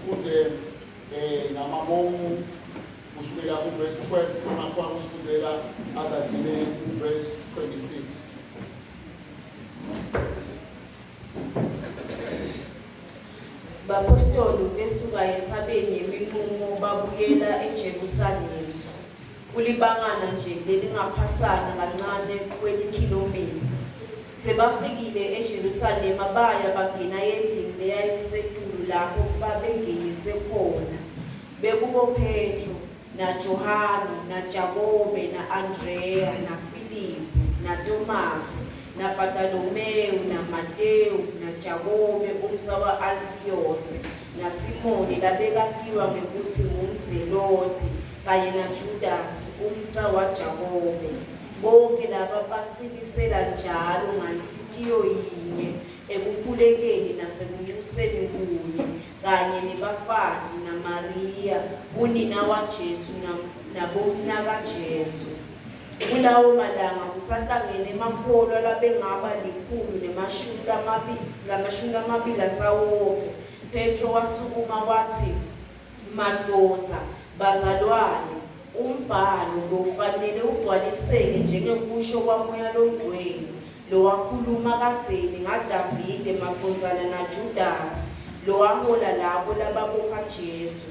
Sifunde ngamabomu kusukela kuverse 12 uma kusifundela azagcine kuverse 26. Bapostoli besuka entsabeni yeminqumo babuyela eJerusalema. Kulibangana nje lelingaphasana kancane kwelikhilomitha. Sebafikile eJerusalema baya bangena endlini leyayisetulu lapho babengenise khona. BekuboPetro naJohane naJakobe na-Andreya naFilipu naTomasi naBartolomewu naMatewu naJakobe umsa wa-Alfiyose naSimoni labekatiwa ngekutsi ngumZelothi kanye naJudasi umsa waJakobe. Bonkhe laba bacinisela njalo nganhlitiyo yinye ekukhulekeni nasekuncuseni kunye kanye nebafati naMariya unina waJesu nabomnakaJesu. Kulawo malanga kusahlangene emakholwa labengaba 120 asawonke. Petro wasukuma watsi, Madvodza, bazalwane, umbhalo bewufanele ugcwaliseke njengekusho kwaMoya Longcwele lowakhuluma kadzeni ngaDavide macondzana naJudasi lowahola labo lababopha Jesu.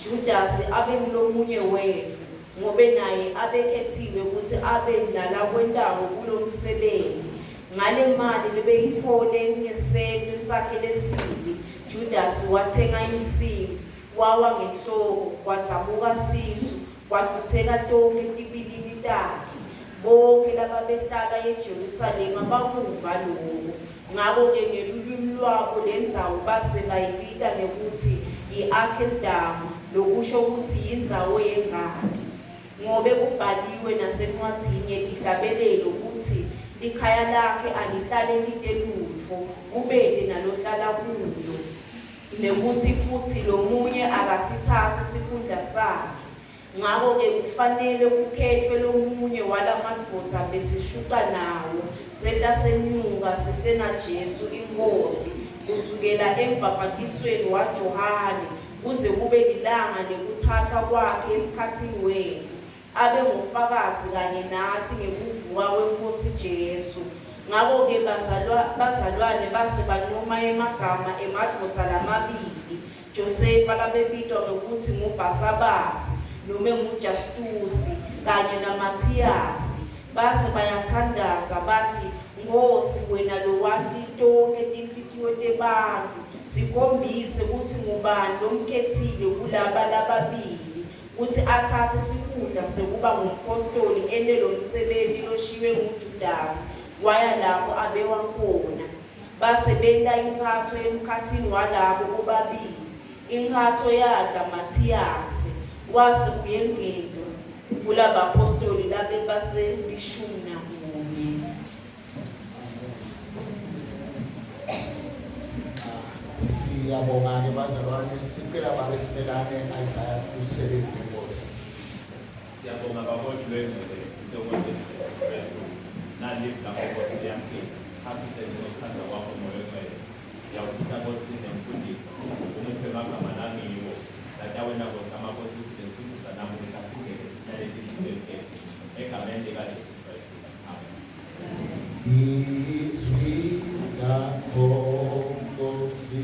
Judasi abengulomunye wetfu, ngobe naye abekhetsiwe kutsi abe nalakwentako kulomsebenti. Ngalemali lebeyitfole ngesento sakhe lesibi, Judasi watsenga insimu, wawa ngenhloko, kwadzabuka sisu, kwacitseka tonkhe tibilini takhe. Bonkhe lababehlala eJerusalema bakuva loko. Ngako-ke ngelulwimi lwabo lendzawo base bayibita ngekutsi yi-Akeldama, lokusho kutsi Yindzawo Yengati. Ngobe kubhaliwe nasencwadzini yeTihlabelelo kutsi, Likhaya lakhe alihlale lite lutfo, kubete nalohlala kulo, nekutsi futsi, Lomunye akasitsatse sikhundla sakhe. Ngako-ke kufanele kukhetfwe lomunye walamadvodza besishuca nawo, sehla senyuka sisenaJesu iNkhosi, kusukela embhabhatisweni waJohane kuze kube lilanga lekutsatfwa kwakhe emkhatsini wetfu, abe ngufakazi kanye natsi ngekuvuka kweNkhosi Jesu. Ngako-ke bazalwane base bancoma emagama emadvodza lamabili, Josefa labebitwa ngekutsi nguBhasabasi nome nguJustusi, kanye naMathiyasi. Base bayathandaza batsi, Nkhosi, wena lowati tonkhe tinhlitiyo tebantfu, sikhombise kutsi ngubani lomkhetsile kulaba lababili kutsi atsatse sikhundla sekuba ngumphostoli ente lomsebenti loshiywe nguJudasi waya lapho abekwa khona. Base benta inkatho emkhatsini walabo bobabili, inkatho yadla Mathiyase, wase uyengetwa kulabaphostoli labebaselishumi nakunye. Siyabonga-ke bazalwane, sicela babe Simelane Isaiah sibusisele lenkosi. Siyabonga bakwethu lwengcwele isenkosini Jesu Kristu. Nali livi lakho Nkosi liyaphila. Thatha isenze ngokuthanda kwakho Moya Ongcwele. Ngiyawusita Nkosi nemfundisi umuphe emagama langiwo latawenta Nkosi amakhosi kutsi lesifundo sanamuhla singeke sihlale etinhlitiyweni tetfu. Egameni likaJesu Kristu. Amen. Izwi lakho Nkosi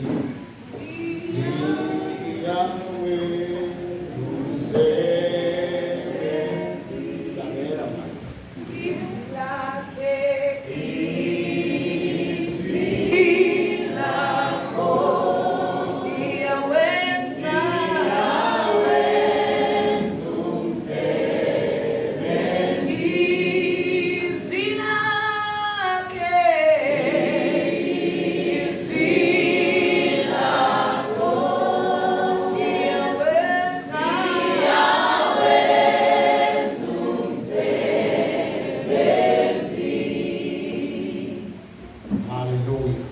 Hallelujah.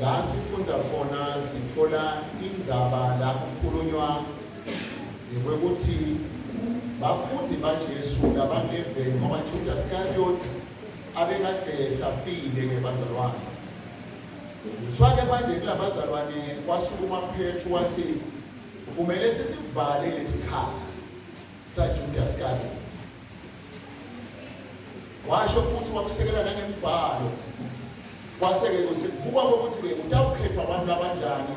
La sifunda khona sithola indzaba la kukhulunywa ngekwekuthi bafundi baJesu labaleveni ngoba Judas Iscariot abekade safile ke bazalwane. Kuthiwa-ke manje kulabazalwane kwasukuma Petru wathi kumele sisivale lesikhala saJudas Iscariot. Washo futhi wakusekela nangemibhalo. Kwase-ke kusibuka ukuthi-ke kutawukhethwa abantu abanjani.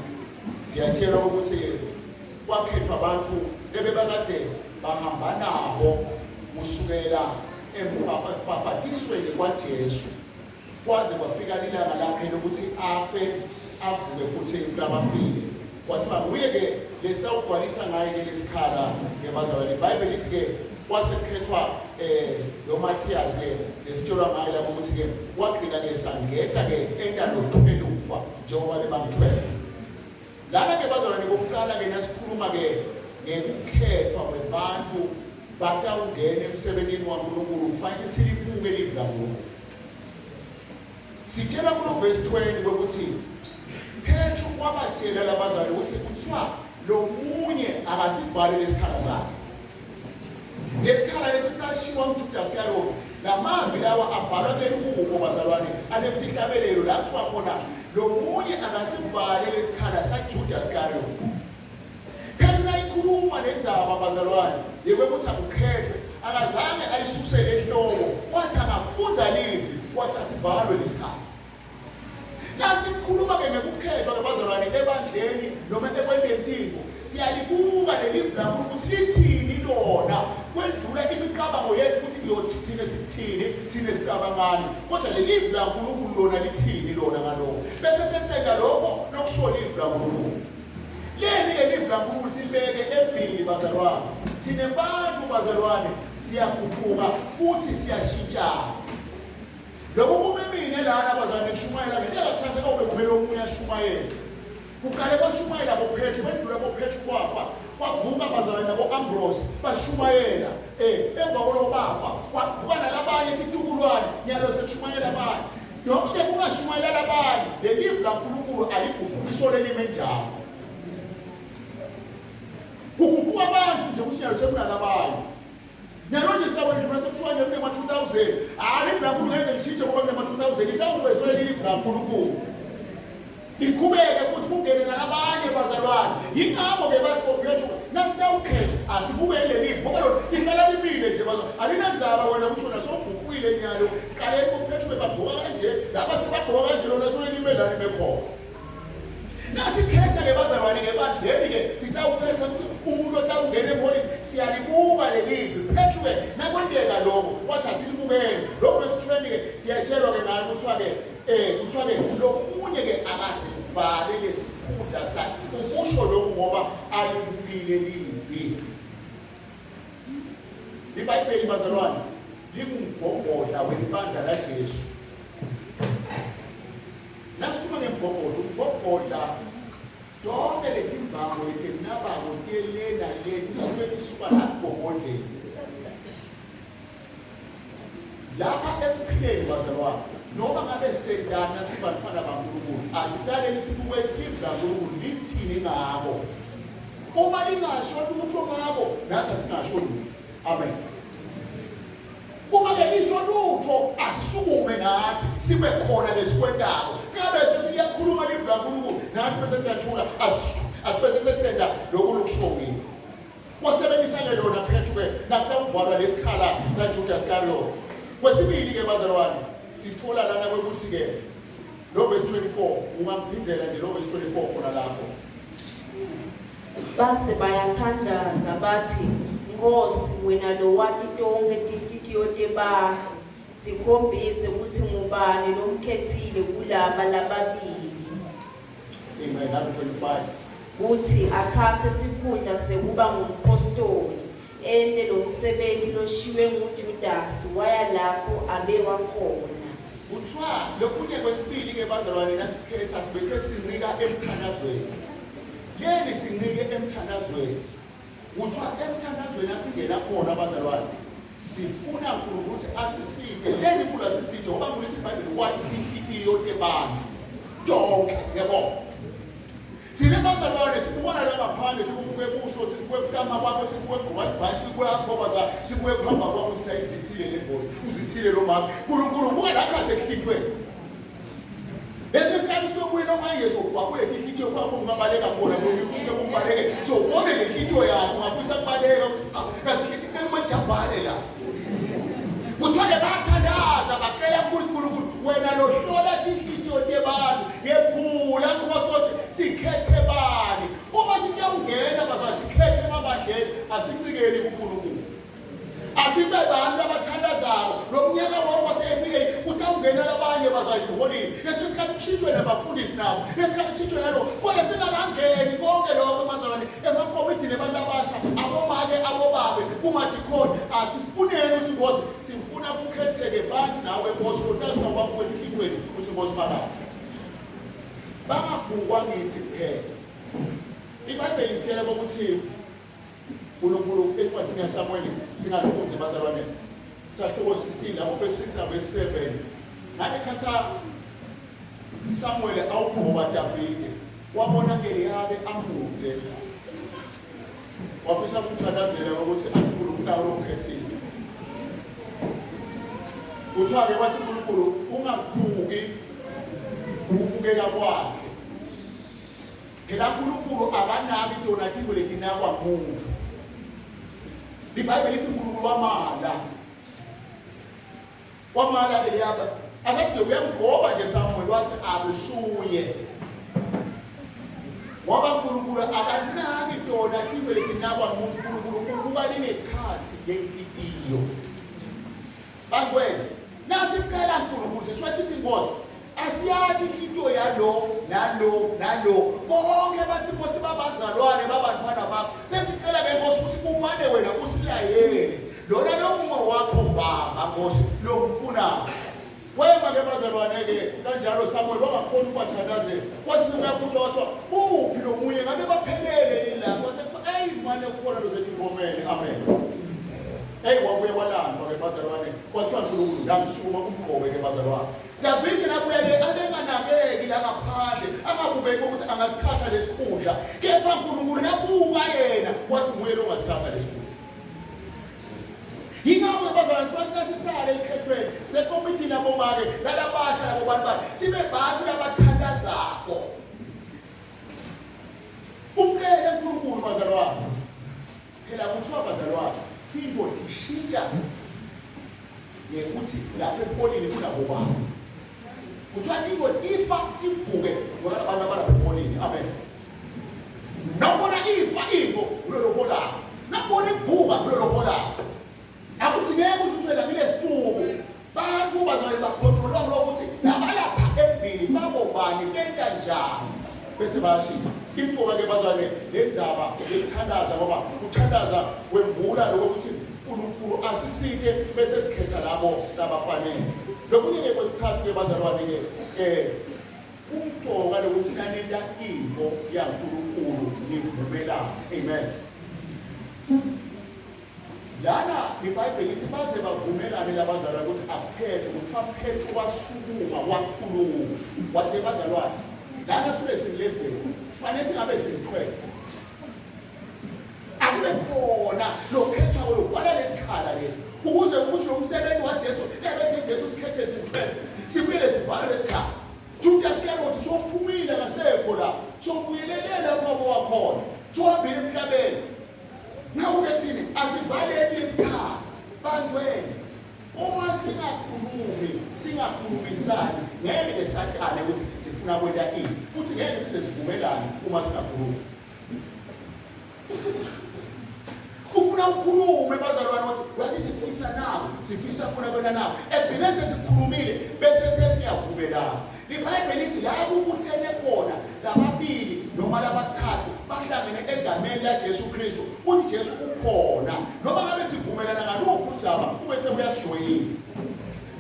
Siyatshelwa ukuthi-ke kwakhethwa abantu ebebakade bahamba nabo kusukela embhabhadisweni kwaJesu kwaze kwafika lilanga lakhe lokuthi afe avuke futhi kulabafile. Kwathiwa nguye-ke lesitawugcwalisa ngaye-ke lesikhala ngebazalwane. IBhayibheli lithi-ke kwase kukhethwa lo Matthias-ke lesitshelwa ngaye lapho ukuthi-ke wagcina-ke sangeta-ke enta lo 12 njengoba bebam-12. Lana-ke bazalwane kokuqala-ke nasikhuluma-ke ngekukhethwa kwebantu batawungena emsebentini waNkulunkulu kufanele silibuke livi laNkulunkulu. Sitshela kulo verse 20 ukuthi Petru wabatshela labazali ukuthi kuthiwa lo munye akasibhale lesikhala sakhe. Lesikhala lesi sashiwa uJudas Iscariot. Lamazwi lawa abhalwa kuleli kubo bazalwane anemfihlabelelo la kuthiwa khona lo munye akasibhale lesikhala saJudas Iscariot. Petru nayikhuluma le ndaba bazalwane yekwekuthi akukhethwe akazange ayisusele ehloko wathi akafunda livi wathi asivalwe lesikhala. Nasikhuluma-ke ngekukhethwa ke bazalwane ebandleni noma ekwenteni tintfo siyalibuka lelivi laNkulunkulu ukuthi lithini lona kwendlula imicabango yethu ukuthi iyothi thine sithini thine sicabangani kodwa lelivi laNkulunkulu lona lithini lona ngaloko bese sesenda lokho lokusho livi laNkulunkulu. Leli ke livi laNkulunkulu silibeke embili bazalwane. Thine bantu bazalwane siyaguquka futhi siyashintshana. Lokhu kume mina lana bazalwane kushumayela ngeke kusasa kobe kumele omunye ashumayele. Kuqale kwashumayela boPetru, kwendlula boPetru kwafa. Kwavuka bazalwane nabo-Ambrose bashumayela. Emva kwalokho bafa. Kwavuka nalabanye titukulwane, nyalo sekushumayela abanye. Noma ke kungashumayela labanye, lelivi laNkulunkulu aliguquki isolo elime njalo. Kuguquka abantu nje kusinyalo sekunalabanye. Nyalo nje sitawendlula sekuthiwa nje kunema-2000. Hhayi livi laNkulunkulu ngeke lishintshe ngoba kunema-2000. Itawube isolo lelivi laNkulunkulu. Liqhubeke futhi kungene nalabanye bazalwane. Yingakho-ke bathi boPetru nasitawukhetha asibukele lelivi ngoba lona lihlala limile nje bazalwane. Alinandzaba wena ukuthi wena sowuguqukile nyalo. Qaleni boPetru bebagqoka kanje, laba sebagqoka kanje lona sole lime la lime khona. Nasikhetha-ke bazalwane-ke ebandleni-ke sitawukhetha ukuthi umuntu otawungena eholini siyalibuka lelivi. Petru-ke nakwenteka lokho wathi asilibukele. Lo verse 20-ke siyatshelwa-ke ngayo kuthiwa-ke kuthiwa-ke lo munye-ke akasivale lesikhundla sakhe. Ukusho lokhu ngoba alibukile livi. IBhayibheli bazalwane lingumgogodla welibandla laJesu. Nasikhuluma ngemgogodla, umgogodla tonke letimbambo letinabako tiye le nale tisuke tisuka la mgogodleni. Lapha ekuphileni bazalwane, noma ngabe sendana sibantwana baNkulunkulu, asiqaleni sibuke livi laNkulunkulu lithini ngabo. Uma lingasho lutho ngabo, nathi asingasho lutho. Amen. Uma ke lisho lutho, asisukume nathi sibe khona lesikwentako. Singabe sethi liyakhuluma livi laNkulunkulu, nathi bese siyathula, asibese sesenda lokhu lokushiwo ngikho. Wasebenzisa-ke lona Petru-ke nakutawuvalwa lesikhala saJudas Iscariot. Kwesibili-ke bazalwane, sithola lana kwekuthi-ke lo verse 24 ungamphindela nje lo verse 24 khona lapho. Base bayathandaza bathi, Nkosi, wena lowati tonkhe tinhlitiyo tebantfu, sikhombise kutsi ngubani lomkhetsile kulaba lababili. Amen. Number 25. Kutsi atsatse sikhundla sekuba ngumphostoli, ente lomsebenti loshiwe nguJudasi waya lapho abekwa khona. Kuthiwa lokunye kwesibili-ke bazalwane nasikhetha sibe sesincika emthandazweni. Leni sincike emthandazweni? Kuthiwa emthandazweni asingena khona bazalwane sifuna uNkulunkulu ukuthi asiside. Leni uNkulunkulu asiside? Ngoba uNkulunkulu iBhayibheli kwathi tinhlitiyo tebantu tonke, yabo. Thina bazalwane sikubona la ngaphandle, sikubuke buso, sikubuke kutama kwakho, sikubuke kugqoka ibhantshi kwakho bazalwane, sikubuke kuhamba kwakho sithi ayizithile le bhodi, uzithile lo mama. Nkulunkulu buka la khathi ekuhlithweni. Lesi sikhathi siyobuye manje sogwabule inhlitiyo kwakho ungabaleka khona ngoba ufise ukubaleke. So ubone le nhliziyo yakho ungafisa kubaleka ukuthi ah kanti cela kwejabhane la. Kuthiwa-ke bathandaza bacela kuNkulunkulu wena lohlola tinhlitiyo tebantu yebhula Nkosi ukuthi sikhethe bani. Uma sitawungena bazwa sikhethe emabandleni asicikeli kuNkulunkulu. Asibe bantu abathandazako lo mnyaka wonke wasefike kutawungena labanye bazwa yiholile leso sikhathi kushintshwe nabafundisi nabo lesikhathi kushintshwe nalo kodwa singakangeni konke lokho bazalwane emakomidini abantu abasha abomake abobabe kumadikhoni asifuneni ukuthi Nkosi sifuna kukhetheke bathi nawe Nkosi utaswa kwakwenhlitweni ukuthi Nkosi bakathi bangabhukwa ngithi kuphela. IBhayibheli isiyela ukuthi uNkulunkulu encwadini yaSamuweli singafunzi bazalwane sahluko 16 lapho verse 6 na verse 7 ngalekhatha Samuel awugqoba Davide wabona Eliyabe ambuthe wafisa ukuthandazela ukuthi athi uNkulunkulu nawo lokhethile. Kuthiwa-ke wathi uNkulunkulu ungaphuki ukubukeka kwakhe. Phela uNkulunkulu akanaki tona tintfo letinakwa muntfu. LiBhayibheli lithi uNkulunkulu wamala. Wamala Eliyaba. Akathi nje uyamgoba nje Samuel wathi akusuye. Ngoba uNkulunkulu akanaki tona tintfo letinakwa muntfu. uNkulunkulu ubuka lingekhatsi lenhlitiyo. Bangwele, nasicela uNkulunkulu sisuke sithi Nkosi, asiyati inhlitiyo yalo nalo nalo. Bonke bathi Nkosi babazalwane babantwana bakho. Sesicela ke Nkosi ukuthi umane wena usilayele. Lona lomunye wakho mbamba Nkosi lomfunayo. Wema ke bazalwane ke kanjalo Samuel wangakhona ukubathandazela. Wathi sekuyakhutha wathiwa uphi lo munye ngabe baphelele yini la? Kwase kuthiwa eyi mane kukhona lo sethi ngomele. Amen. Eyi wabuye walandwa ke bazalwane. Kwathiwa Nkulunkulu ngamsukuma umgqobe ke bazalwane. Davide nabuya le abenganakeki la ngaphandle angabubeki ukuthi angasithatha lesikhundla. Kepha uNkulunkulu nabuka yena wathi nguye lo ongasithatha lesikhundla. Yingakho bazalwane kufanele sisale ekhethweni sekomiti labomake lalabasha labo bantu bakhe sibe bantu labathandazako. Umcele uNkulunkulu bazalwane. Phela kuthiwa bazalwane tintfo tishintsha ngekuthi lapho ebuholini kunabobani. Kuthiwa tintfo tifa tivuke ngoba abantu abalapha ebuholini. Amen. Nawubona ifa into kulolo holayo. Nakubona ivuka kulolo holayo. Akuthi ngeke uthi wena kulesituku. Bantu bazobe bakhontrolwa ngokuthi labalapha embili babobani benta njani bese bayashintsha. Impoka ke bazwane le ndzaba yokuthandaza ngoba kuthandaza kwembula lokuthi uNkulunkulu asisite bese sikhetha labo labafanele. Lokunye ke kwesithathu ke bazalwane ke kumcoka lokuthi nanenta intfo yaNkulunkulu nivumelane. Amen. Lana iBhayibheli lithi baze bavumelane labazalwane ukuthi akuphethe ukuthi baphethe wasukuma wakhuluma wathi bazalwane lana sube si-11 kufanele singabe si-12 akube khona lokhethwa lokuvala lesikhala lesi ukuze ukuthi lo msebenzi waJesu ebethe Jesu sikhethe si-12 sibuyele sivale lesikhala. Judas Iscariot sophumile akasekho la sobuyelele lapho wakhona sohambile emhlabeni. Ngakho-ke thini asivaleni lesikhala bantwene uma singakhulumi singakhulumisani ngeke satane ukuthi sifuna kwenta ini futhi ngeke size sivumelane uma singakhulumi. Ufuna ukhulume bazalwane ukuthi wathi sifisa nawe sifisa khona kwena nawe egcine sesikhulumile bese sesiyavumelana. IBhayibheli lithi la kubuthene khona lababili noma labathathu bahlangene egameni laJesu Kristu uthi Jesu ukhona noma ngabe sivumelana ngaluphi udzaba ube sebuyasijoyina.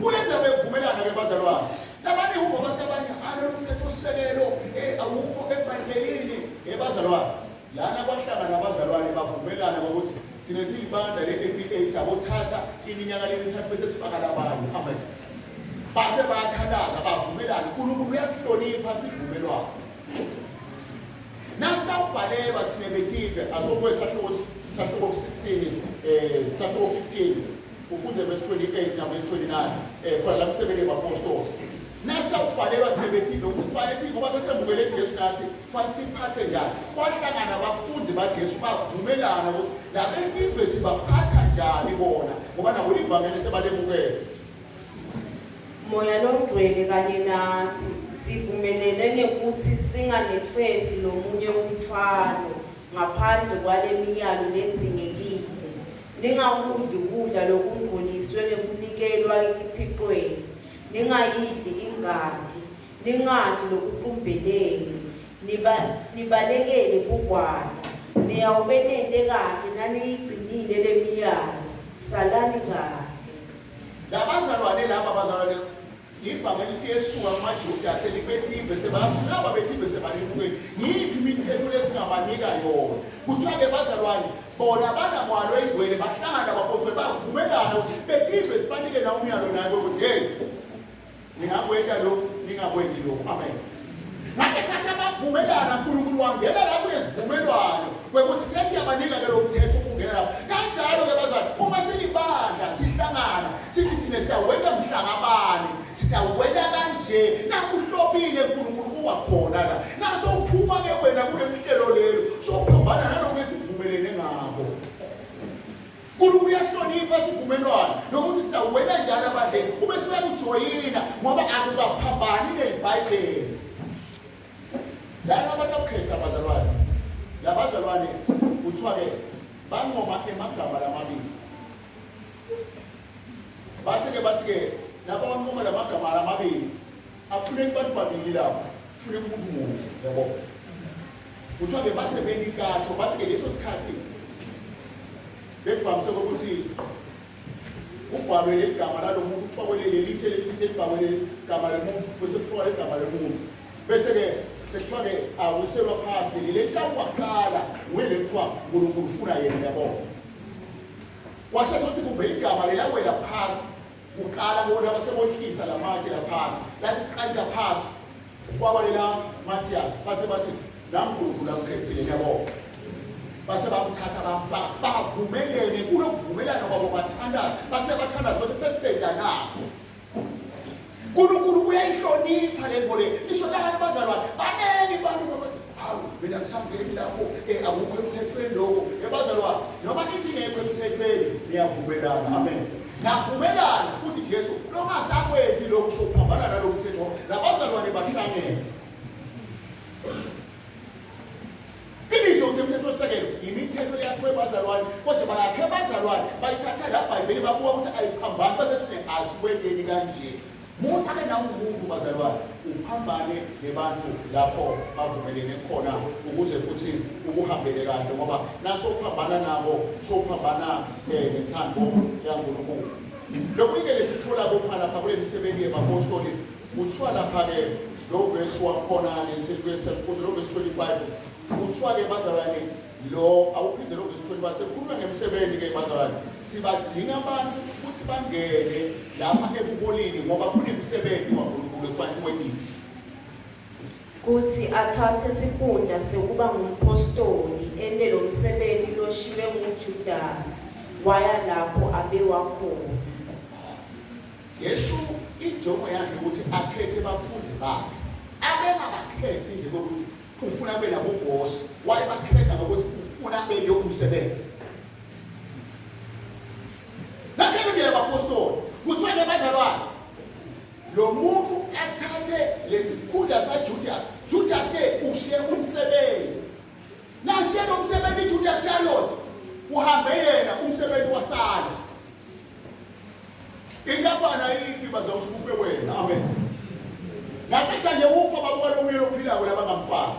Kule ndzaba yokuvumelana ke bazalwane labaningi uva basabanye alo mthetho sisekelo awukho eBhayibhelini ebazalwane lana kwahlangana abazalwane bavumelana ngokuthi thina siyibandla le-FEA singabothatha iminyaka lemithathu bese sifaka labanye. Amen. Base bayathandaza bavumelana uNkulunkulu uyasihlonipha sivumelwano. Nasitawubhalelwa thina betive asokuwe sahluko 16 sahluko 15 ufunde verse 28 na verse 29 khona la msebenzi wabapostoli. Nasitawubhalelwa thina betive ukuthi kufanele thi ngoba sesemukele Jesu nathi kufanele siphathe njani. Kwahlangana abafundi baJesu bavumelana ukuthi labetive sibaphatha njani bona ngoba nabo livangeli sebalemukele. Moya longcwele kanye nathi sivumelene nekutsi singanetfwesi lomunye umthwalo ngaphandle kwale miyalo ledzingekile. Ningakudli kudla lokungcoliswe ngekunikelwa etithixweni, ningayidli ingati, ningadli lokuqumbelene, nibalekele bugwala. Niyawube nente kahle naniyigcinile le miyalo. Salani kahle. Labazalwane laba bazalwane ivangeli siyesuka kumaJuda selibetive sebafuna betive sebalibukeli. Ngiyiphi imithetho lesingabanika yona? Kuthiwa-ke bazalwane bona banamwalo oyingcwele bahlangana nabapostoli bavumelana ukuthi betive sibanike na umyalo naye ukuthi hey ningakwenta lokhu ningakwenzi lokhu. Amen. Ngakekhathi abavumelana uNkulunkulu wangena lapho lesivumelwano kwekuthi sesiyabanika ke lo mthetho ukungena lapho. Kanjalo ke bazalwane uma silibandla sihlangana sithi thina sitawenta mhlangabani sitawenta kanje nakuhlobile uNkulunkulu uba khona la. Naso uphuma ke wena kuleli hlelo lelo sophambana nalokho esivumelene ngako. uNkulunkulu uyasihlonipha isivumelwano nokuthi sitawuwela njani abandleni ube suyakujoyina ngoba akukaphambani neBhayibheli. Lana abantu abukhetha abazalwane labazalwane kuthiwa-ke bancoma emagama lamabili base-ke bathi-ke laba bancoma lamagama lamabili akufuneki bantu babili lapho kufuneka umuntu munye yabo. Kuthiwa-ke base benikatho bathi-ke leso sikhathi bekuvamise ukuthi kubhalwe leli gama lalo muntu kufakwe leli litshe lelithinte libhalwe leli gama lemuntu bese kuthiwa leli gama lemuntu bese-ke sekuthiwa-ke awiselwa phasi-ke leli litawuwaqala nguye le kuthiwa uNkulunkulu ufuna yena yabo. Kwase sothi kumbe ligama lelawela phasi kuqala bona basebohlisa lamatshe laphasi lathi kuqantsha phasi kwaba lela Matthias base bathi naNkulunkulu amkhethile ngiyabonga. Base bamthatha bamfaka bavumelene kulokuvumelana kwabo bathandaza base bathandaza base sesenda nabo. uNkulunkulu uyayihlonipha le nto le isho lana bazalwane baningi abantu babathi hawu mina ngisangeni lapho akukho emthethweni lokho ebazalwane noma into ingekho emthethweni niyavumelana. Amen. Navumelana ukuthi Jesu longasakwenti lokhu sokuphambana nalo mthetho labazalwane bahlangene. Qiniso usemthethosisekelo imithetho leyakhiwe bazalwane kodwa bayakhe bazalwane bayithatha la Bhayibheli babuka ukuthi ayiphambani base thina asikwenteni kanje. Musa ke nawe umuntu bazalwane uphambane nebantu lapho bavumelene khona ukuze futhi ukuhambele kahle ngoba naso uphambana nabo sophambana nethando yaNkulunkulu. Lokhu ke lesithola kopha lapha kule misebenzi yebapostoli kuthiwa lapha ke lo verse wakhona leselifunda lo verse 25 kuthiwa ke bazalwane lo awuphinde lo verse 25 sekukhulunywa ngemsebenzi ke bazalwane sibadzinga abantu ukuthi bangene lapha ebuholini ngoba kunemsebenzi waNkulunkulu ekufanele siwentile. Kuthi athathe sikhundla sekuba ngumpostoli ente lo msebenzi loshiwe nguJudas waya lapho abewa khona. Jesu injongo yakhe ukuthi akhethe abafundi bakhe abengabakhethi nje ukuthi ufuna kube nabo boss wayebakhetha ngokuthi ufuna bebe umsebenzi. Nakhetha nje abapostoli kuthiwa ke bazalwane lo muntu athathe lesikhundla saJudas. Judas ke ushiye umsebenzi. Nashiye lo msebenzi Judas Iscariot uhambe yena umsebenzi wasala. Inkampani ayifi bazawuthi kufe wena. Amen. Naqetha nje ufa babuka lo muyelo ophilako labangamfaka.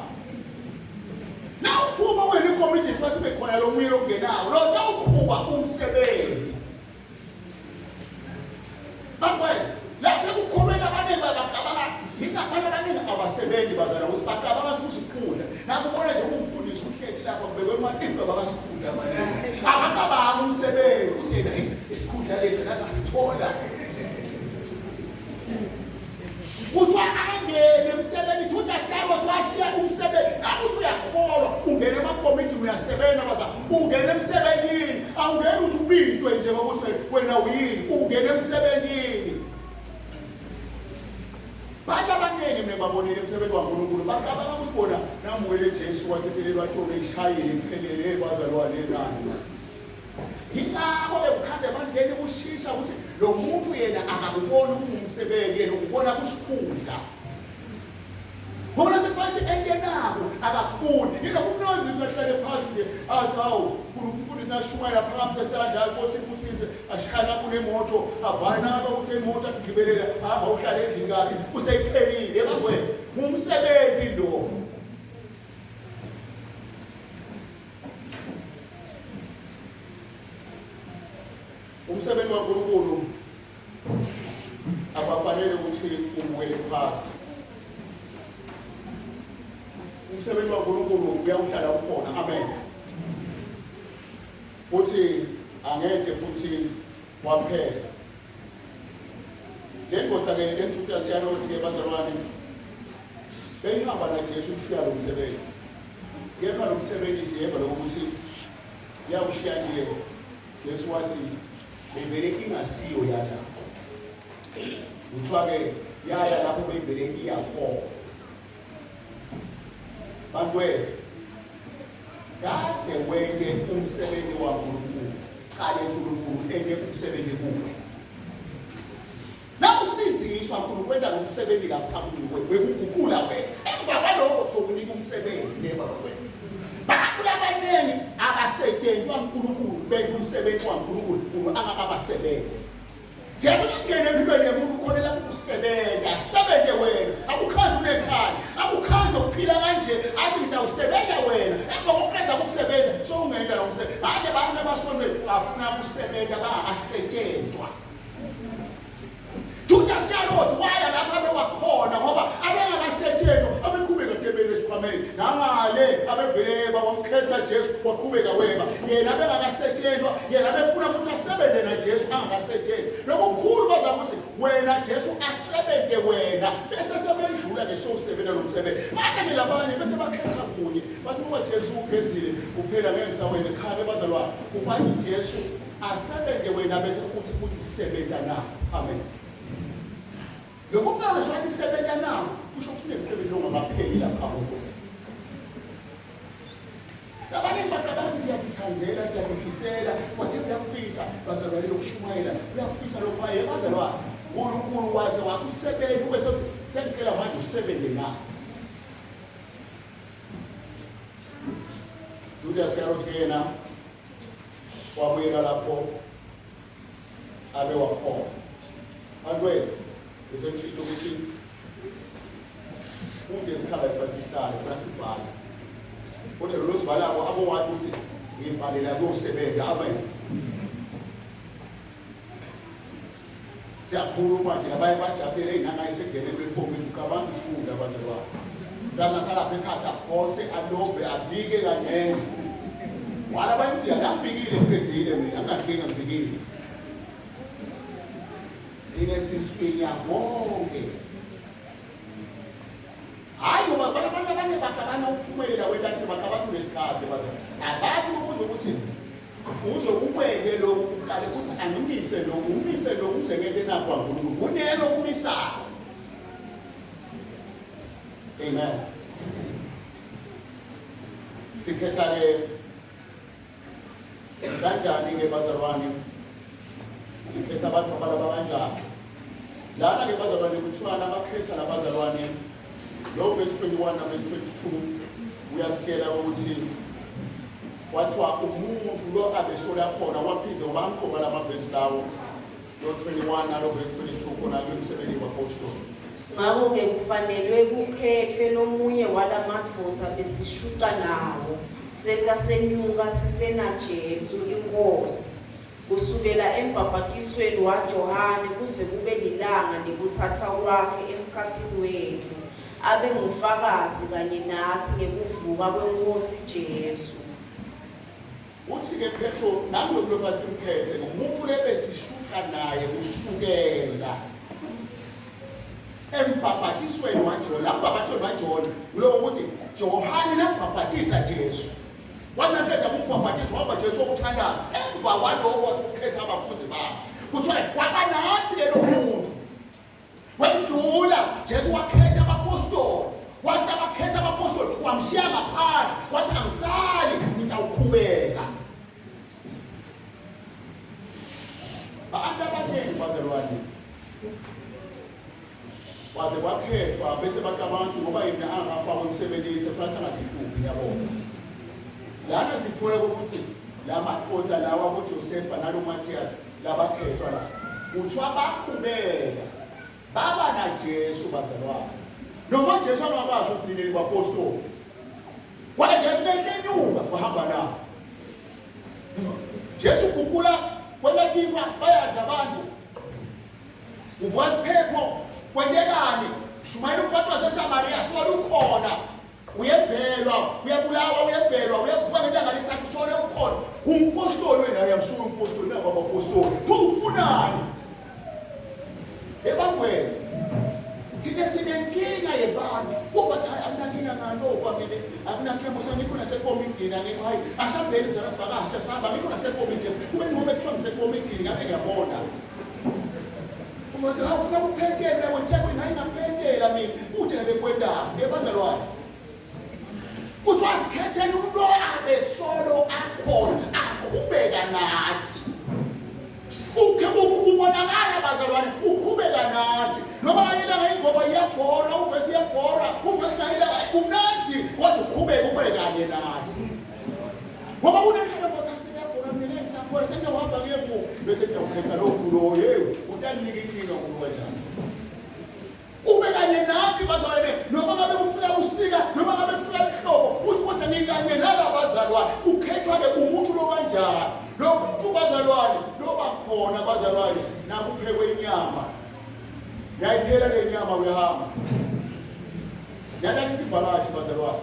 Na uphuma wena ikomiti fanele ibe khona lo muyelo ongenawo. Lo tawuqhuba umsebenzi. Bakwena lapho ekukhulumeni abaningi bacabanga yingabantu abaningi abasebenzi bazala ukuthi bacabanga ukusikhundla. Nakubona nje umfundisi uhleli lapha kubekwe imagqibha bakasikhundla abaningi. Abacabanga umsebenzi ukuthi yena isikhundla lesi nangasithola. Kuthiwa angene emsebenzini Judas Iscariot washiya umsebenzi. Akuthi uyakholwa ungena emakomidini uyasebenza baza ungena emsebenzini awungeni uthi ubintwe nje ngokuthi wena uyini ungena emsebenzini. Bantu abaningi mina ngibabonile emsebenzini waNkulunkulu bacabanga ukuthi bona namukele Jesu wathethelelwa hloko ishayile iphelele bazalwane nani. Yingakho ke kukhanda ebandleni kushisha ukuthi lo muntu yena akakuboni kungumsebenzi yena ukubona kusikhundla. Ngoba sekufanele ukuthi engenako akakufuni. Yingakho kumnandi ukuthi ahlale phansi nje athi hawu umfundisi nashumayela phakamise isandla Nkosi ibusise ashaya lapho nemoto avale nabo ukuthi imoto agibelela hamba uhlale endlini kabi useyiphelile bangwe ngumsebenzi lo. Umsebenzi waNkulunkulu abafanele ukuthi ubukele phasi. Umsebenzi waNkulunkulu uyawuhlala ukhona. Amen. Futhi angeke futhi waphela. Le ndoda ke le Judas Iscariot ke bazalwane beyihamba naJesu ushiya lo msebenzi. Kepha lo msebenzi siyeva lokuthi yawushiya nje Jesu wathi bevele ingasiyo yalapho. Kuthiwa ke yaya lapho beyivele iyakhona. Bantu kade wente umsebenzi waNkulunkulu, qale uNkulunkulu ente umsebenzi kuwe. Nawusindziswa uNkulunkulu wenta lo msebenzi lapha kuwe wekuguqula wena. Emva kwalokho sokunika umsebenzi le baba wena. Bantu labaningi abasetshenzwa uNkulunkulu benta umsebenzi waNkulunkulu uNkulunkulu angakabasebenzi. Jesu nakungena empilweni yomuntu ukhonela ukusebenza, asebenze wena. Akukhanzi unekhaya, akukhanzi ukuphila kanje, athi ngitawusebenza wena. Emva kokuqeda ukusebenza, sowungena lo msebenzi. Manje abantu abasontweni bafuna ukusebenza bangakasetshenzwa. Judas Iscariot waya lapho abewakhona ngoba abengakasetshenzwa, abeqhubeka tebele esikhwameni. Nangale abevele bawamkhetha Jesu waqhubeka weba. Yena abengakasetshenzwa, yena abefuna ukuthi asebenze naJesu angakasetshenzwa. Lokukhulu baza ukuthi wena Jesu asebenze wena bese sebendlula ke sowusebenza lo msebenzi. Manje ke labanye bese bakhetha kunye. Bathi ngoba Jesu ugezile kuphela ngeke ngisawena ekhaya bazalwane. Ufathi Jesu asebenze wena bese uthi futhi sebenza na. Amen. Lokuqala ngisho athi sebenza na kusho ukuthi unemsebenzi ongakapheli lapha kuwe. Labaningi bacabanga ukuthi siyatithandela, siyakufisela, kwathi uyakufisa bazalwane lokushumayela, uyakufisa lokhu aye bazalwane. uNkulunkulu waze wakusebenza ube sothi sengicela manje usebenze na. Julius Iscariot ke yena wabuyela lapho abe wakhona. Bantwethu, bese ngishito ukuthi ude isikhala ifathi isihlalo funa sivale. Kodwa lo sivalako abowathi ukuthi ngivalela kuyosebenza. Amen. Siyakhuluma nje labanye bajabulele ingane ayisengene kule phompi uqabanga isikhundla bazalwane. Mntana salapha ekhatha aphose alove abike kancane. Wala bathi akambikile ngiqedile mina anginankinga ngibikile. Thina siswinya konke. Hayi ngoba abantu abanye bacabanga ukuphumelela wena bacabanga unesikhathi bazalwane. Abathi ukuze ukuthi uze ubeke lokhu uqale uthi angimise lokhu umise lokhu uze ngeke nakwa uNkulunkulu kunelo kumisayo. Amen. Sikhetha ke kanjani ke bazalwane? Sikhetha abantu abalaba kanjani? Lana ke bazalwane kuthiwa nabakhetha labazalwane lo verse 21 na verse 22 uyasitshela ukuthi kwathiwa umuntu lo abesola khona waphinde ngoba amqoba lamavesi lawo lo 21 nalo verse 22 khona kumsebenzi wapostoli. Ngakho-ke kufanelwe kukhethwe lomunye walamadvodza besishuca nawo, sehla senyuka sisenaJesu iNkhosi, kusukela embhabhatisweni waJohane kuze kube lilanga lekuthatfwa kwakhe emkhatsini wetfu, abe ngufakazi kanye natsi ngekuvuka kweNkhosi Jesu. Uthi-ke Petro, nami lo mlofa simphethe ngumuntu lebesishuka naye kusukela embhabhatisweni waJona. Lambhabhatisweni waJona nguloko ukuthi Johane lambhabhatisa Jesu. Wanakhetha kumbhabhatiso wahamba Jesu wokuthandaza. Emva kwaloko wasukhetha abafundi bakhe. Kuthiwa waba nathi ke lo muntu. Wendlula Khumbula, Jesu wakhetha abapostoli, wathi abakhetha abapostoli wamshiya ngaphandle, wathi angisali, ngitawuqhubeka. Abantu abaningi bazalwane waze kwakhethwa bese bacabanga ukuthi ngoba yena angafakwa emsebenzini sefanele angadihluphi yabona. Lana sithola ukuthi la madoda lawa boJosefa nalo Matthias labakhethwa la kuthiwa baqhubeka baba naJesu bazalwane. Noma Jesu angabasho sinini bapostoli. Kwaye Jesu benyuka wahamba nabo. Jesu kukula kwenta tinkwa bayadla abantu. Uvuka isiphepho kwentekani? Shumayela umfati waseSamariya solo ukhona. Uyebhelwa, uyabulawa, uyebhelwa, uyavuka ngelanga lesathu solo ukhona. Umpostoli wena uyamsuka umpostoli nabo abapostoli. Pho ufunani? Ebangweni. Thina sinenkinga yebantu. Uvathi hayi akunankinga ngani ufa mina akunankinga musa ngikho nasekomidini angikho hayi asambeni mzala sivakashe sihamba ngikho nasekomidini. Kube ngoba kuthiwa ngisekomidini ngabe ngiyabona. Ufathi hawu ufuna ukuphentela weThekwini hayi ngaphentela mina kude nabekwendawo ngebazalwane. Kuthiwa sikhethele umuntu abesolo akhona aqhubeka nathi. Ukhe ubonakala bazalwane uqhubeka nathi. Noma kayilanga ingoma iyabhora uvesi iyabhora uvesi kayilanga kumnandi kodwa uqhubeke ube kanye nathi. Ngoba kunendlela kodwa siyabhora mina ngisakhona sengiyohamba kuye ku bese ngiyawukhetha lowo mculo hey utaninika inkinga umuntu kanjani. Ube kanye nathi bazalwane noma ngabe kufika busika noma ngabe kufika lihlobo uthi kodwa ngikanye nalabazalwane kukhethwa-ke umuntu lo kanjani lo muntu bazalwane loba khona bazalwane nakuphekwe inyama yayiphela le nyama uyahamba Nalani tivakashi bazalwane.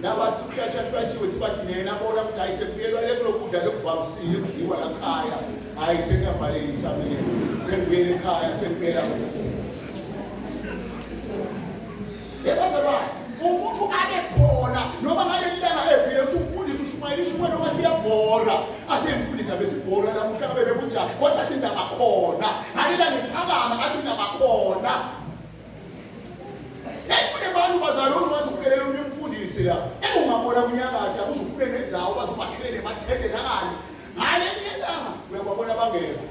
Nabathi kuhlatshahlatshiwe thi bathi nena bona ukuthi hayi sekubuyelwa le kulokudla lokuvamisile kudliwa la khaya. Hayi sekuyavalelisa mina. Sengibuyele ekhaya sengibuyela. Yebazalwane, umuntu abe khona noma ngaleli langa evile ukuthi umfundisi ushumayela ishumayelo ngathi iyabhora. Athi emfundisi abesibhora namuhla ngabe bekunjani kodwa athi indaba khona. Ngaleli langa iphakama athi indaba khona. Hey kunebantu bazalwane ungathi ukelela omunye umfundisi la. Engungabona kunyakada uzufune nendzawo bazobakhele nemathende nakani. Ngalenye ilanga uyababona bangekho.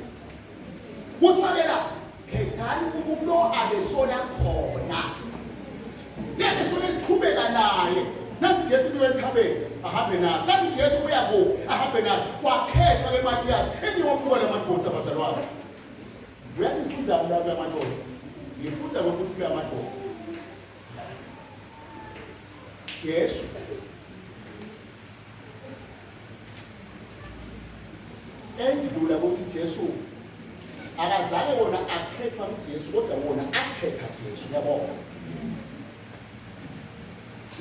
Kuthiwa ke la khethani umuntu abesola khona. Lebe sona siqhubeka naye. Nathi Jesu kuyo enthabeni ahambe naso. Nathi Jesu uya kuphi ahambe naye. Wakhethwa ke Matthias. Engiyophuma lamathutha bazalwane. Uyangifunza la kula madoda. Ngifunza ngokuthi kula madoda. Jesu endlula ukuthi Jesu akazange wona akhethwa nguJesu kodwa wona akhetha Jesu uyabona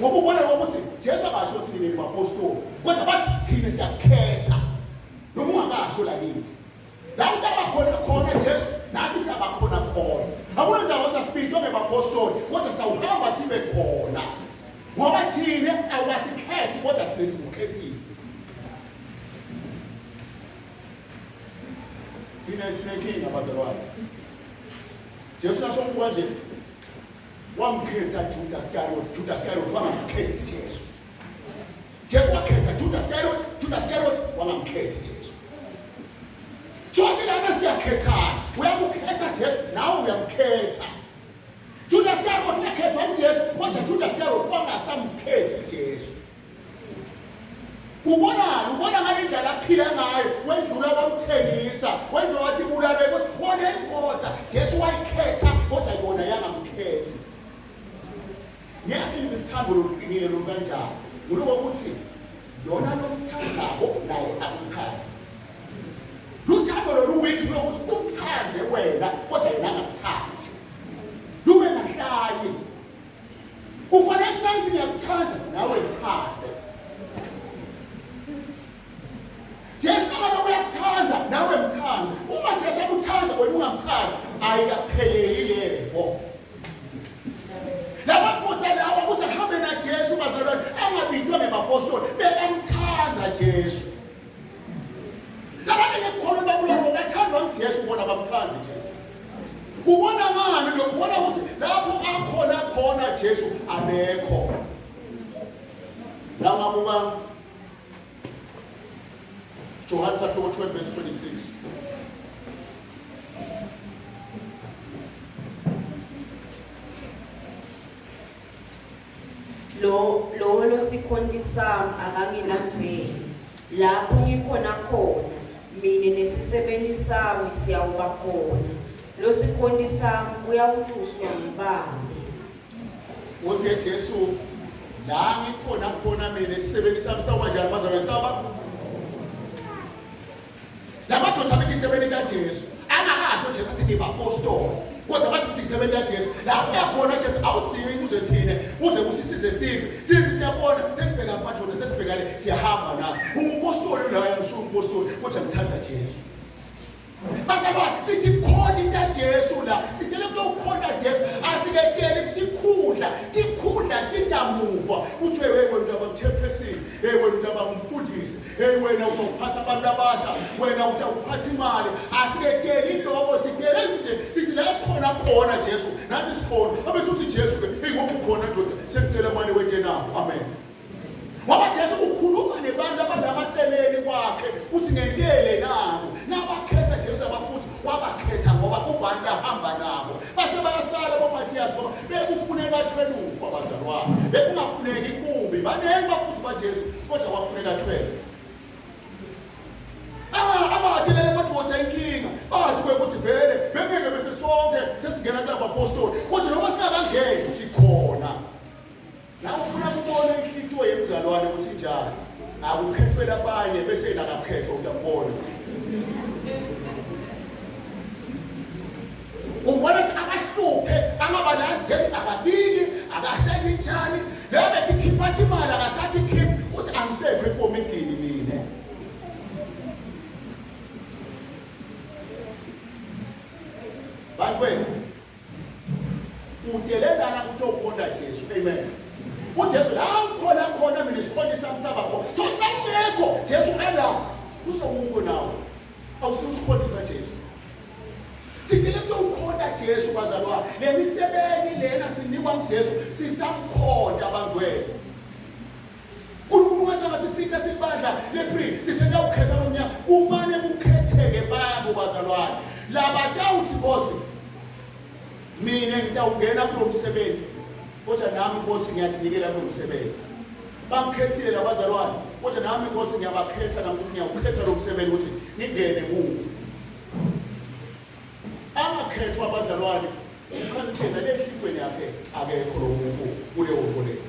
ngoba ubona ngokuthi Jesu akasho ukuthi nini bapostoli kodwa bathi thina siyakhetha noma ungakasho lakithi La utaba khona khona Jesu nathi singaba khona khona. Akunandaba ukuthi asibitwe ngebapostoli kodwa sawuhamba sibe khona. Ngoba thina awukasikhethi kodwa thina sikukhethile. Thina sinenkinga bazalwane. Jesu nasombuka nje wamkhetha Judas Iscariot, Judas Iscariot wangamkhethi Jesu. Jesu wakhetha Judas Iscariot, Judas Iscariot wangamkhethi Jesu. Sothi lana siyakhethana, uyamkhetha Jesu, nawe uyamkhetha. Judas Iscariot wakhethwa uJesu, kodwa Judas Iscariot wangasamkhethi Jesu. Ubonani? Ubona ngale ndlela aphila ngayo, wendlula wamthengisa, wendlula wathi bulale ukuthi wona indvodza Jesu wayikhetha kodwa yona yangamkhethi. Ngiyazi ukuthi uthando loluqinile lolukanjani. Ngulokuthi lona lomthandzako naye akuthandi. Luthando lolu weak kulokuthi umthande wena kodwa yena angakuthandi. Lube ngahlanye. Kufanele singathi ngiyakuthanda nawe ngithande. Jesu ngabe uyakuthanda nawe mthande. Uma Jesu akuthanda wena ungamthandi ayikapheleli levo. Lamaphutha lawa kuze kuhambe naJesu bazalwane angabitwa ngebapostoli bekamthanda Jesu. Labantu ngekukholwa babulawa bathandwa nguJesu bona bamthandi Jesu. Ubona ngani lo? Ubona ukuthi lapho akhona khona Jesu abekho. La ngabuka Johane sahluko 12 verse 26. Lo lowo losikhonti sami akangilandzeli. Lapho ngikhona khona, mine nesisebenti sami siyawuba khona. Losikhonti sami uyawutuswa nguBabe. Uthi Jesu la ngikhona khona mina isisebenti sami sitawuba njani bazalwane sitawuba lamadoda abethi isebenti kaJesu angakasho Jesu athi nibapostoli kodwa bathi sithi kaJesu la uyakhona Jesu awudzingi uze thine uze usisize sive size siyabona sesibheka amadoda sesibheka le siyahamba na umpostoli la ngisuka umpostoli kodwa ngithanda Jesu. Bazalwane sithi khona into kaJesu la sithele kutokhona Jesu asiketeli tikhundla tikhundla tintamuva uthi hey wena utaba chairperson, hey wena utaba ngumfundisi, hey wena uzophatha abantu abasha, wena utawuphatha imali. Asiketeli lokho, sithele nje sithi la sikhona khona Jesu, nathi sikhona. Abe suthi Jesu ke, hey ngoba ukhona ndoda, sengicela manje wente nawo. Amen. Ngoba Jesu ukhuluma nebantu abanamaceleni kwakhe uthi ngentele nabo nabakhetha Jesu abafuthi wabakhetha ngoba ubani lahamba nabo base bayasala boMathiyasi ngoba bekufuneka 12 abazalwane, bekungafuneki inkumbi, baningi bafuthi baJesu kodwa kwakufuneka 12. Abadelele madoda inkinga bathi ukuthi vele bengeke bese sonke sesingena kulabapostoli kodwa noma singakangeni sikhona. La ufuna kubona inhlitiyo yemzalwane ukuthi injani, akukhethwele abanye bese yena akakhethwa uyambona. Umbona abahluphe angabalandzeli akabiki akaseli njani leyo bethi khipha imali akasathi khiphi uthi angisekho ekomidini mina. Bantu udelelana utokhonda Jesu. Amen. UJesu la ngikhona khona mina isikhonti sami saba khona. So singekho Jesu ala uzokukho nawe. Awusiyo isikhonti saJesu. Sithele kutokhonda Jesu bazalwane. Le misebenzi lena sinikwa nguJesu sisamkhonda abangcwele. uNkulunkulu wathi abasisitha sibandla le-free sisenta ukukhetha lomnyaka kumane kukhetheke bantu bazalwane labatawuthi Nkosi mina ngitawungena kulo msebenzi kodwa nami Nkosi ngiyadinikela kulo msebenzi. Bangikhethile labazalwane kodwa nami Nkosi ngiyabakhetha nami ukuthi ngiyawukhetha lo msebenzi ukuthi ngingene kuwo. Angakhethwa abazalwane ukhanisela lenhlitweni yakhe akekho lo muntu kuleyo nto leyo.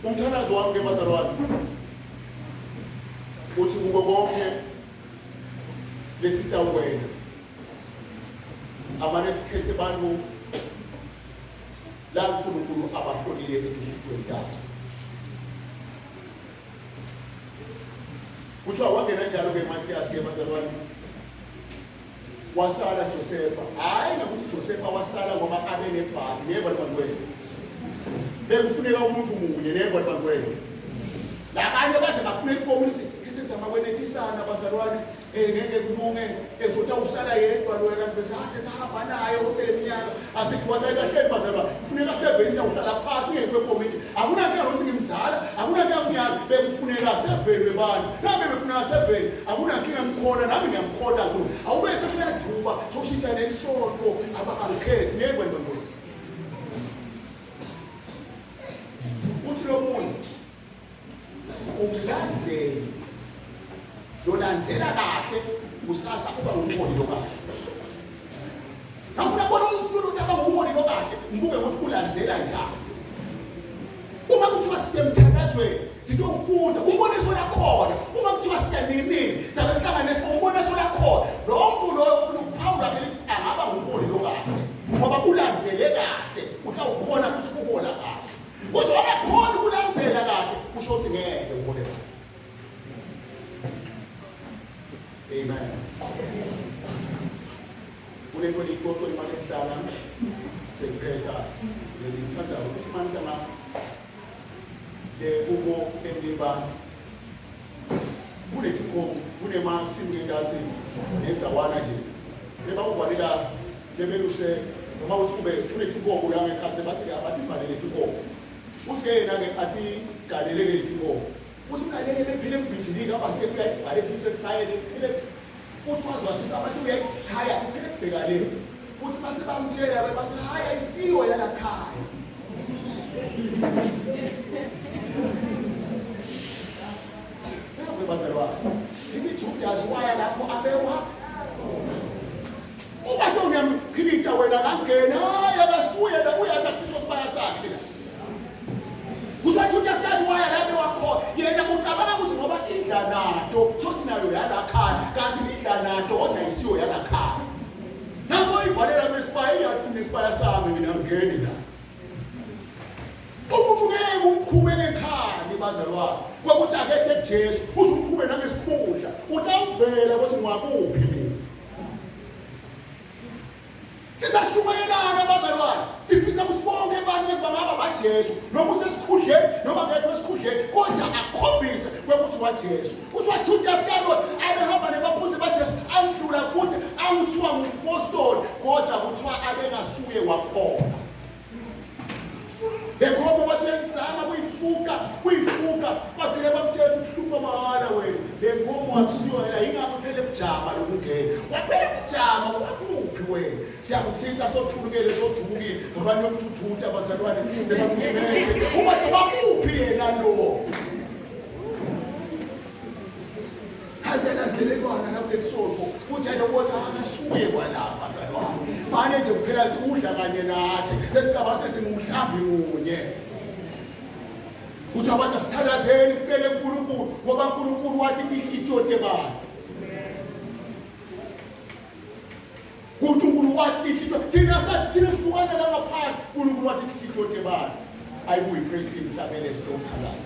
Umthandazo wami ke bazalwane uthi kuko konke lesitawukwena amane sikhethe abantu la uNkulunkulu abahlolile etinhlitweni tabo. Kuthiwa wangena njalo ke Matthias ke bazalwane wasala Josefa. Hayi ngakuthi Josefa wasala ngoba abe nebhadi neva libantwele. Bekufuneka umuntu munye neva libantwele. Labanye baze bafuna icommunity isizama kwenetisana bazalwane ngeke kulunge ezotha usala yedwa lo kanti bese hathi sahamba naye yonke le minyaka asithi wathi kahleni bazalwane kufuneka seveni uhlala phasi ngekho ekomiti akunankinga ukuthi ngimdala akunankinga kunyaka bekufuneka seveni abantu nabe befuneka seveni akunankinga ngikhona nami ngiyamkhona kulo awube sesiyajuba soshintsha nelisonto abakangikhethi ngeke wena bantwana. Uthi lo munye umlandzeli lolandzela kahle kusasa uba ngumholi lokahle. Ngafuna kubona umuntu ukuthi aba ngumholi lokahle ngibuke ukuthi ulandzela njani. Uma kuthiwa sitemthandazweni sitofunda umboniso lakhona, uma kuthiwa sitemimini sabe sihlangane umboniso lakhona lo mfu loyo ukuthi uphawula phela lithi angaba ngumholi lokahle ngoba ulandzele kahle utawukhona futhi uhola kahle. Kodwa wabakhona ukulandzela kahle kusho ukuthi ngeke uhole kahle. Amen. Kunento leyixoxo imali ekuhlala sengiphetha ngithanda ukuthi manje ngama kubo emliba kunetikomu kunemasimu ngentasi nendzawana nje bebawuvalela Njengeluse noma uthi kube kunetinkomo la ngekhathi bathi-ke abathi valele tinkomo. Uthi-ke yena-ke atigalele-ke letinkomo. Uthi ugalele bephile emvijilika abathe uyayivala ephise esibayeni iphile. Uthi wazi wasithi abathi uyayishaya iphile kubheka le. Uthi base bamtshela bathi hayi ayisiyo yalakhaya. Bazalwane, ithi Judas waya lapho abekwa ubathi uyamchilita wena kangena hayi akasuye la uyathi akusiso sibaya sakhe la. Kuthiwa Judas kathi waya la bewakhona yena ucabanga ukuthi ngoba idla nato sothi nayo yalakhaya kanti idla nato kodwa ayisiyo yalakhaya. Naso ivalela mesibaya iyathi nesibaya sami mina ngeni la. Umuntu ngeke umqhube ngekhani bazalwane. Kwakuthi akethe Jesu uzumqhube nangesikhundla utawuvela ukuthi ngwakuphi mina. Sisashumayelana bazalwane, sifisa ukuthi bonke abantu besibangaba baJesu noma usesikhundleni noma ngekho esikhundleni kodwa akhombise kwekuthi waJesu. Kuthiwa Judas Iscariot abehamba nebafundi baJesu andlula futhi angithiwa ngumpostoli kodwa kuthiwa abengasuye wakhona. Lenkomo wathi uyayizama kuyifuka kuyifuka bagcine bamtshela ukuthi uhlupha mahhala wena le nkomo akusiyo yena yingakho phela ekujama lokungena waphela kujama wakuphi wena siyakuthinta sothulukele sodukile ngoba niyomthuthuta bazalwane sebamlimethe ubathi wakuphi yena lo Abelandzelekwana nakuleli sonto kuthi ayokuthi akasuye kwalapha bazalwane mane nje kuphela sikudla kanye nathi sesigaba sesingumhlambi munye. Kuthi abathi asithandazeni sicele kuNkulunkulu ngoba uNkulunkulu wathi tinhlitiyo tebantu. uNkulunkulu wathi tinhlitiyo thina sathi thina sibukana la ngaphandle uNkulunkulu wathi tinhlitiyo tebantu. Ayibuyi praise team hlabele sitokhalana.